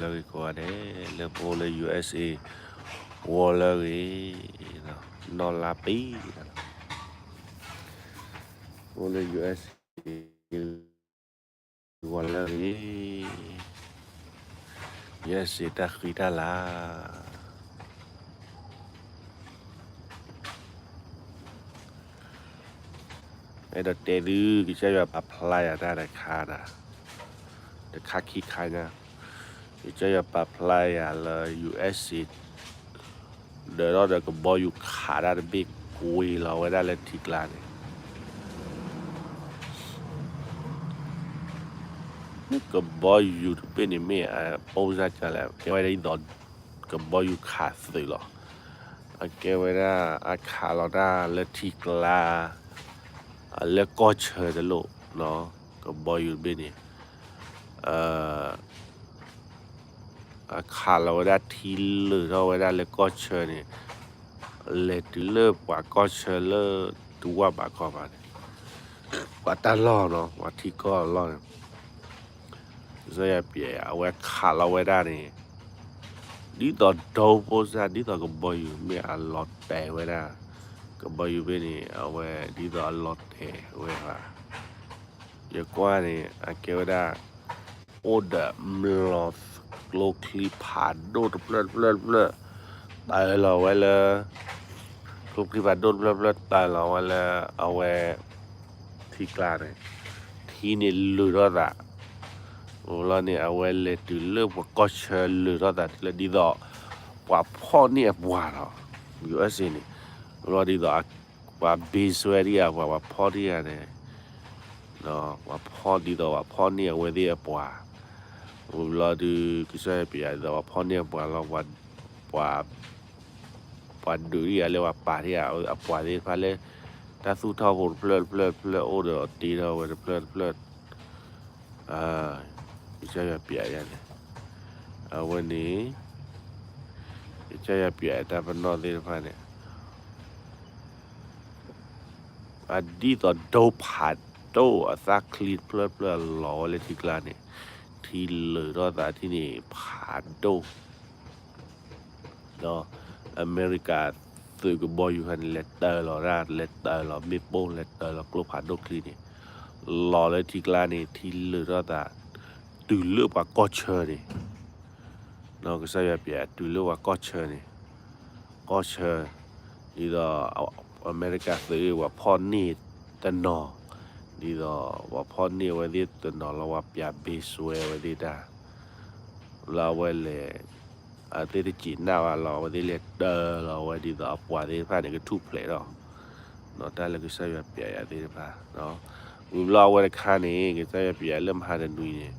လၢဂ့ၤကိးဂၤဒဲး လၢပအိၣ်လၢ ယူၢ်အၢၣ်စ့ၣ် ဝီၤလၢဂ့ၤ, နီၢ်လါပ့ၤ, ပအိၣ်လၢ ယူၢ်အၢၣ်စ့ၣ် ဝီၤလၢဂ့ၤ, ယူၢ်အၢၣ်စ့ၣ်တၢ်ဃံတၢ်လၤ အဲၣ်ဒိးတဲသု ကစၢ်ယွၤပာ်ဖျါယၤတၢ်တခါဒၣ်, တခါခံခါညါ, ကစၢ်ယွၤပာ်ဖျါယၤလၢ ယူၢ်အၢၣ်စ့ၣ် ဒၢးထီၣ်ဒီးကဘီယူၤခးတၢ်တဘ့ၣ် ကွံာ်လီၤဝဲဒၣ်လၢထံကျါန့ၣ် ကဘီယူၤတဘ့ၣ်န့ၣ်မ့ၢ်အပိၢ်စၢ်ကလဲၣ်, ကဲဝဲဒၣ်ဒ်သိး ကဘီယူၤခးသုးလီၤ. အကဲဝဲဒၣ်အခးလီၤတၢ်လၢထံကျါ လၢကီၢ်ဆၢတလိၣ်, ကဘီယူၤတဘ့ၣ်န့ၣ် အခးလီၤဝဲဒၣ်ထံလၢာ်ထီၣ်ဝဲဒၣ်လၢကီၢ်ဆၢန့ၣ်, လဲၤတုၤလၢပှၤကီၢ်ဆၢလၢတဝၢ်ဘးကီဘၣ်န့ၣ်, ပှၤတၢ်လီၢ်နီၤ ပှၤထံကီၢ်အလီၢ်န့ၣ်, ကစၢ်ယွၤပျဲ အဝဲခးလီၤဝဲဒၣ်န့ၣ်, ဒ်သိးဒိဖိစၢ် ဒ်သိးကဘီယူၤမ့ၢ်အလီၤတဲာ်ဝဲဒၣ်, ကဘီယူၤဘ့ၣ်န့ၣ် အဝဲဒ်သိးအလီၤတဲာ်ဝဲဘၣ် ယကွၢ်န့ၣ် အကဲဝဲဒၣ် အိၣ်ဒီးမျိာ်ကျိချံဖးဒိၣ်တဖျၢၣ်တဖျၢၣ်တဖျၢၣ် တၢ်လီၤဝဲလၢ ကျိချံဖးဒိၣ်တဖျၢၣ်တဖျၢၣ် တၢ်လီၤဝဲလၢအဝဲ ထံကျါန့ၣ် ထံန့ၣ်လၢာ်ထီၣ်သး, အိၣ်လီၤန့ၣ် အဝဲလဲၤတုၤလၢပှၤကီၢ်ဆၢလၢာ်ထီၣ်သးတုၤလၢဒ်သိး ပှၤဖီၣ်န့ၢ်အပှၤလီၤ. ယူၢ်အၢၣ်စ့ၣ်န့ၣ် အိၣ်လီၤဒ်သိး ပှၤဘ့ဆွဲဒံးအပှၤ ပှၤဖီၣ်ဒံးအန့ၣ် ပှၤဖီၣ်ဒ်သိးပှၤဖီၣ်န့ၢ်အဝဲသ့ၣ်အပှၤ, အိၣ်လီၤဒုး ကစၢ်ယွၤပျဲဒ်သိးပှၤဖီၣ်န့ၢ်အပှၤလီၤ, ပှၤ ပှၤဒုးဒံးအလၢပှၤပာ်ဒံးအပှၤသ့ၣ်တဖၣ်လၢ တၢ်သူၣ်ထီၣ်ဖိတဖျၢၣ်တဖျၢၣ်တဖျၢၣ်အိၣ်ဒီးအတ့ထီၣ်ဝဲတဖျၢၣ်တဖျၢၣ်, ကစၢ်ယွၤပျဲယၤန့ၣ်, အဝဲန့ၣ် ကစၢ်ယွၤပျဲအတၢ်ပနီၣ်သ့ၣ်တဖၣ်န့ၣ် အဒ်သိးဒိဖးဒိၣ်အသၣ်ချံတဖျၢၣ်တဖျၢၣ်အလီၤဝဲလၢထံကျါန့ၣ်, ထံလၢာ်ထီၣ်သးထံန့ၣ်ဖးဒိၣ်, ဒီးအမဲရကၤသုးကဘီယူၤခါန့ၣ် လဲၤတၢလီၤဒၣ် လဲၤတၢလီၤမ့ၣ်ပိၢ် လဲၤတၢလီၤကျိဖးဒိၣ်ချံန့ၣ်, လီၤလၢထံကျါန့ၣ် ထံလၢာ်ထီၣ်သး တုၤလၢပှၤကီၢ်ဆၢန့ၣ်, ကစၢ်ယွၤပျဲတုၤလၢပှၤကီၢ်ဆၢန့ၣ် ကီၢ်ဆၢ, ဒ်သိး အမဲရကၤသုး ပှၤဖီၣ်န့ၢ်တနီၤ, ဒ်သိး ပှၤဖီၣ်န့ၢ်အဝဲသ့ၣ်တနီၤလီၤ ပှၤပျးဘ့ဆွဲအဝဲသ့ၣ်တၢ်, လၢအဝဲလဲၤ အသ့ၣ်တစံးနၢ်ဘၣ်လီၤ အဝဲသ့ၣ်လဲၤတၢလီၤဝဲဒ်သိးအပှၤသ့ၣ်တဖၣ်န့ၣ် ကထူၣ်ဖျဲးထီၣ်, တၢ်လၢကစၢ်ယွၤပျဲယၤသ့ၣ်တဖၣ်, ဝံၤဘျီအဝဲတခါန့ၣ် ကစၢ်ယွၤပျဲလၢမဟါတနွံန့ၣ်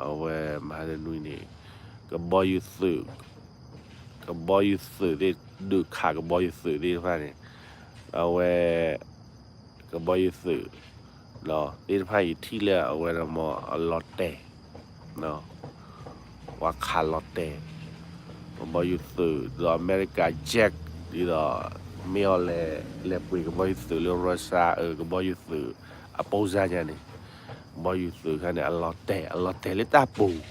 အဝဲမဟါတနွံန့ၣ် ကဘီယူၤသုး ကဘီယူၤသုးသ့ၣ် ဒုးခးကဘီယူၤသုးသ့ၣ်တဖၣ်န့ၣ် အဝဲ ကဘီယူၤသုး သ့ၣ်တဖၣ်အံၤထံၣ်လၢအဝဲမ့ၢ်အလီၤတဲာ် ပှၤခးလီၤတဲာ် ကဘီယူၤသုး ဒီးအမဲရကၤ jet ဒ်သိး မ့ၢ်အီၤလဲၤ လဲၤပှ့ၤကဘီယူၤသုးလၢ Russia အၢ ကဘီယူၤသုးအပိၢ်စၢ်ညါန့ၣ် ကဘီယူၤသုးခါန့ၣ် အလီၤတဲာ် အလီၤတဲာ်လၢတၢ်ပူၤ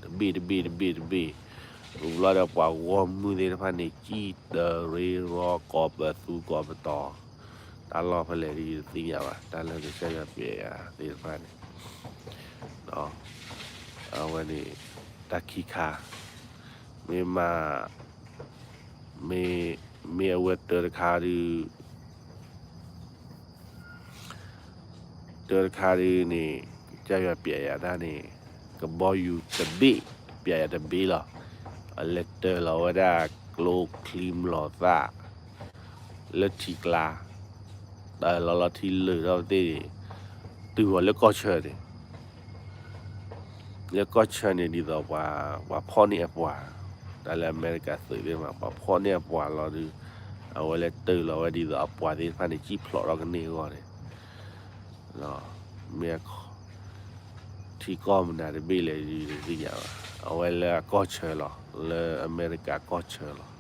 တဘ့ၣ်တဘ့ၣ်တဘ့ၣ်တဘ့ၣ် ဝံၤဘျီဒီးပှၤဂီၢ်မုၢ်သ့ၣ်တဖၣ်န့ၣ် စံၣ်တရ့ရီကိးပသူကိးပတီၤ တၢ်လီၢ်ဖဲလဲၣ်ဒ်ယတသ့ၣ်ညါဘၣ် တၢ်လၢကစၢ်ယွၤပျဲယၤသ့ၣ်တဖၣ်န့ၣ် အဝဲန့ၣ် တၢ်ခံခါ မ့ၢ်မး မ့ၢ် မ့ၢ်အဝဲတၢတခါဒုး တၢတခါဒုးန့ၣ် ကစၢ်ယွၤပျဲယၤတၢ်န့ၣ် ကဘီယူၤတဘ့ၣ် ပျဲယၤတဘ့ၣ်လီၤ. အလဲၤတၢလီၤဝဲဒၣ်ကျိချံမျိာ်သၣ် လၢထံကျါ တၢလီၤလီၤထံလၢာ်ထီၣ်သ့ၣ် တုၤအီၤလၢကီၢ်ဆၢန့ၣ် လၢကီၢ်ဆၢန့ၣ်ဒ်သိးပှၤ ပှၤဖီၣ်န့ၢ်အပှၤ တၢ်လၢအမဲရကၤသုးသ့ၣ်တဖၣ် ပှၤဖီၣ်န့ၢ်အပှၤလီၤဒုး အဝဲလဲၤတၢလီၤဝဲဒ်သိးအပှၤသ့ၣ်တဖၣ်န့ၣ် စံၣ်ဖျိးထီၣ်ကန့ၢ်အဂီၢ်န့ၣ် မ့ၢ် ထံကီၢ်မနုၤတဘ့ၣ်လဲၣ်ဒုးတသ့ၣ်ညါဘၣ် အဝဲလၢအကီၢ်ဆၢလီၤ လၢအမဲရကၤကီၢ်ဆၢလီၤ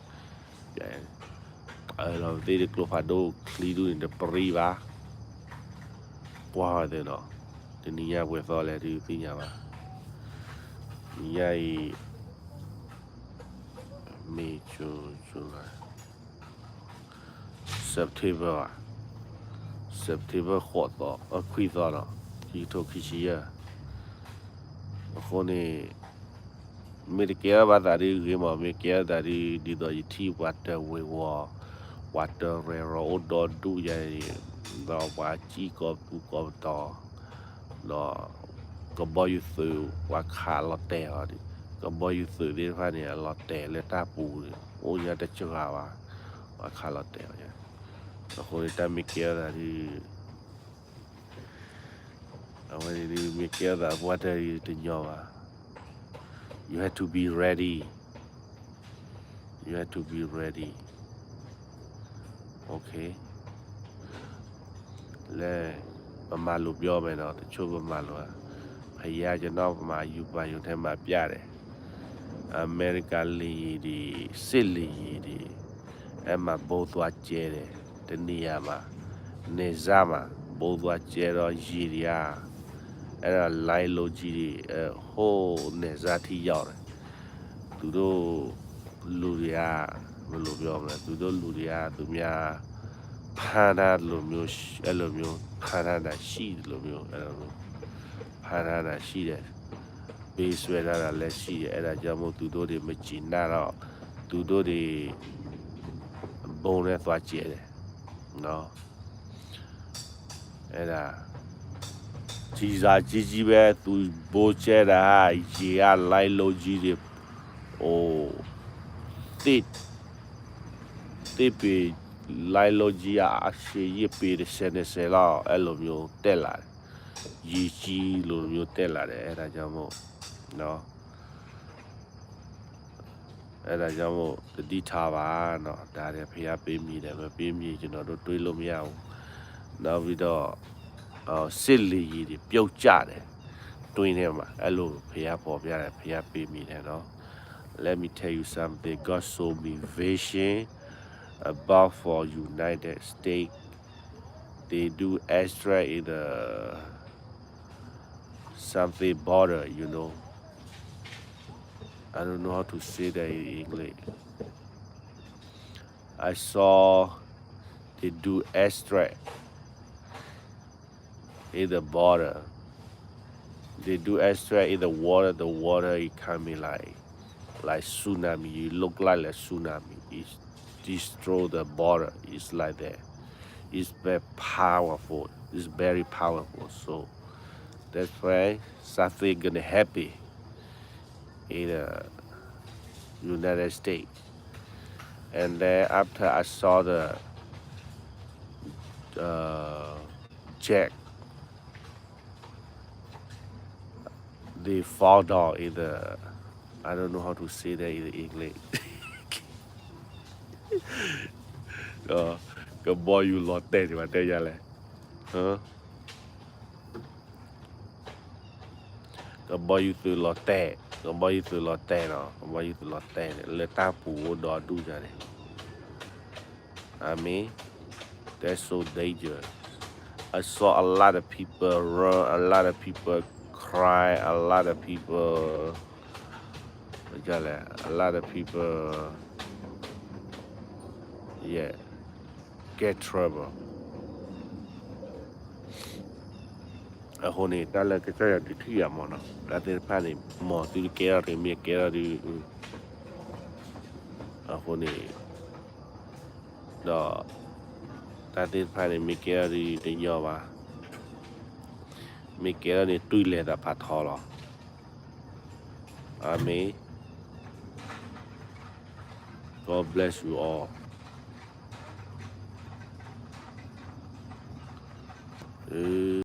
အလီၤသ့ၣ်ကျိဖးဒိၣ်ချံဒုးန့ၣ် တပရံဘၣ် ကွၢ်ဝဲသ့ၣ်နီၤ တနံၤညါပှဲၤသီလဲၣ်ဒုးသ့ၣ်ညါဘၣ် ညါအံၤ May, June, July, September, September ဃိးသီ, အခွံသီဒီး ခံကထိခံဆံယဲၢ်. အဃိန့ၣ် မ့ၢ်တကဲထီၣ်ဘၣ်သးဒ်ဂ့ၤမး, မ့ၢ်ကဲထီၣ်သးဒ် ဒ်သိးယထံၣ်ပှၤတၢၤဝ့ၤဝီၤ, ပှၤတၢၤရဲၣ်ရီၤအိၣ်ဒီဒူၣ်ယါအံၤ, ဒီးပှၤစံၣ်ကိးပူၤကိးပတီၤ, ဒီး ကဘီယူၤသုး ပှၤခးလီၤတဲာ်အီၤဒီး, ကဘီယူၤသုးသ့ၣ်တဖၣ်န့ၣ် အလီၤတဲာ်လၢတၢ်ပူၤန့ၣ် အိၣ်ညါတစှၤဘၣ်, ပှၤခးလီၤတဲာ်အီၤညါ. အဃိန့ၣ် တၢ်မ့ၢ်ကဲထီၣ်သးဒ် အဝဲန့ၣ်ဒ်မ့ၢ်ကဲထီၣ်သးပှၢ်တၢၢ်တညီဘၣ်. You have to be ready. You have to be ready. Okay. လၢ ပမၤလိာ်ပျီမဲာ်နီၤ, တဆိပမၤလိာ်ဧါ. ဘုရား ကျွန်တော်မှာ ယူပါရုံ ထဲမှာ ပြတယ်. အမေရိကန်လေယာဉ်တွေ, စစ်လေယာဉ်တွေ, အဲမှာ ဗုံးသွားကျဲတယ်, တနေရာမှာ, နယ်စပ်မှာ ဗုံးသွားကျဲတော့ ရေတွေက, အဲ့ဒါ လိုင်းလုံးကြီးတွေ, ဟိုး နယ်စပ်ထိရောက်တယ်. သူတို့လူတွေက, ဘယ်လိုပြောမလဲ, သူတို့လူတွေက, သူများ ဖမ်းထားသလိုမျိုး, အဲ့လိုမျိုး, ဖမ်းထားတာရှိသလိုမျိုး, အဲ့လိုမျိုး, ဖမ်းထားတာရှိတယ်, ပေးဆွဲထားတာလည်းရှိတယ်. အဲ့ဒါကြောင့်မို့ သူတို့တွေ မကျေနပ်တော့, သူတို့တွေ ဗုံးနဲ့သွားကျဲတယ်နော်. အဲ့ဒါ, ကျည်ဆံကြီးကြီးပဲ, သူဗုံးကျဲတာ, ရေက လိုင်းလုံးကြီးတွေ, အို, သစ်, သစ်ပင်, လိုင်းလုံးကြီးက အရှည်ကြီး ပေ တစ်ဆယ် နှစ်ဆယ် လောက်, အဲ့လိုမျိုး တက်လာတယ်. ရေကြီးလိုမျိုး တက်လာတယ်. အဲ့ဒါကြောင့်မို့, နော်. အဲ့ဒါကြောင့်မို့ သတိထားပါနော်. ဒါတွေ ဘုရားပေးမြေတယ်, မပေးမြေ ကျွန်တော်တို့ တွေးလို့မရဘူး. နောက်ပြီးတော့, စစ်လေယာဉ်တွေ ပြုတ်ကျတယ်, တွင်းထဲမှာ, အဲ့လို ဘုရားဖော်ပြတယ်, ဘုရားပေးမြေတယ်နော်. Let me tell you something. God showed me vision about for United States. They do airstrike in the something border, you know. I don't know how to say that in English. I saw they do airstrike in the border. They do airstrike in the water. The water is coming like, like tsunami. You look like a tsunami. It destroy the border. It's like that. It's very powerful. It's very powerful. So that's why something gonna happen in the United States. And then after I saw the, uh, jet, they fall down in the, I don't know how to say that in English. ကဘီယူၤလီၤတဲာ်န့ၣ် ပှၤတဲယၤလဲၣ်. ကဘီယူၤသုးလီၤတဲာ်, ကဘီယူၤသုးလီၤတဲာ်နီၤ, ကဘီယူၤသုးလီၤတဲာ်န့ၣ် လၢတၢ်ပူၤအိၣ်ဒီဒူၣ်ညါန့ၣ်. I mean, that's so dangerous. I saw a lot of people run, a lot of people cry, a lot of people, a lot of people, yeah, get trouble. အဃိန့ၣ် တၢ်လၢကစၢ်ယွၤဒုးထံၣ်ယၤမ့ၢ်နီၤ, တၢ်သ့ၣ်တဖၣ်န့ၣ် မ်သုတကဲထီၣ်တမ့ၢ်ကဲထီၣ်ဒုး, အဃိန့ၣ်, ဒီး တၢ်သ့ၣ်တဖၣ်န့ၣ် မ့ၢ်ကဲထီၣ်ဒုးတညီဘၣ်, မ့ၢ်ကဲထီၣ်န့ၣ် တွံၢ်လဲၤသးဖးထီလီၤ. အၤမ့ၣ်. God bless you all.